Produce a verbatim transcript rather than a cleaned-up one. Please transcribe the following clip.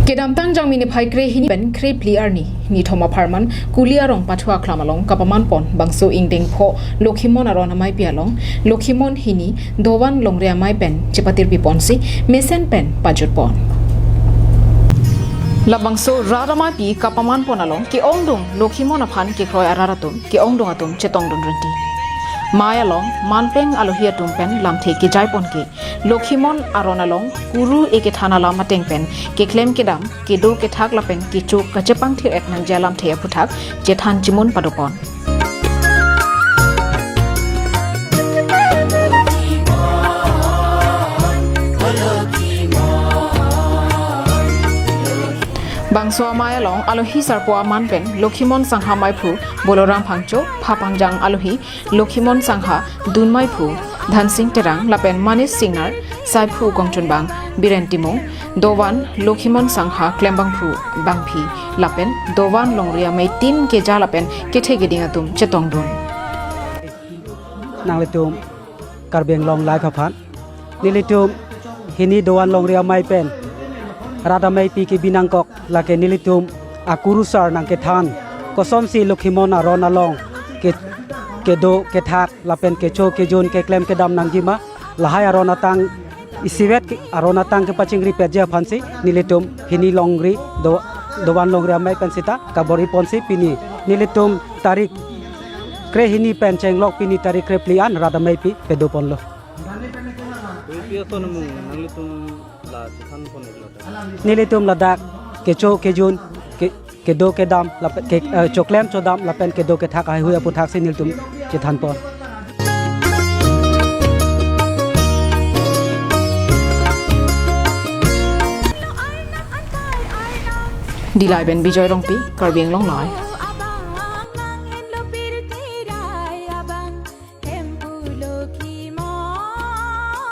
Kedamtang Jangmi niphai kre hini pen kre phli arni nithom apharman Kuli arong pathu aklam along kapaman pon bangso ingdeng pho Lokhimon aron ameipi along Lokhimon hini Dovan Longri amei pen chepatirpi ponsi mesen pen pajut pon. Labangso rat ameipi kapaman pon along ke-ongdung Lokhimon aphan kekroi arat atum ke-ongdung atum chetongdun rinti. Mei along manpeng alohi atum pen lamthe kejai pon ke Lokhimon aron along kuru ekethan alam ateng pen keklem kedam, kedo kethak lapen kecho kachepangthir-et nangji alamthe aphuthak chethan chimun padopon. Bangso amei along alohi sarpo aman pen Lokhimon Sangha meiphu Boloram Phangcho, phapangjang alohi Lokhimon Sangha dun meiphu Dhansing Terang lapen Manish Singnar, saiphu kongchunbang Biren Timung, Dovan Lokhimon Sangha klembangphu bangpi lapen Dovan Longri amei tin keja lapen kethe keding atum chetongdun. Nanglitum Karbi Anglong Live aphan. Nelitum hini Dovan Longri amei pen rat ameipi kebi nangkok, lake nelitum akurusar nangkethan kosonsi Lokhimon aron along ke, kedo kethak lapen kecho kejun keklem kedam nangjima, lahai aron atang isivet ke, aron atang kepachingri petji aphansi nelitum hini Longri Do, Dovan Longri amei pen sita kabor-i ponsi pini nelitum tarik kre hini pen chenglok pini tarik kre phli an rat ameipi pedo ponlo. Kopi ason mung nanglitum la chethan pon-iklo ta? Nelitum ladak kecho kejun ke, kedo kedam lapen ke, eh, choklem chodam lapen kedo kethak haihui aphuthaksi nelitum chethan pon. Dillai pen Bijoy Rongpi, Karbi Anglong Live.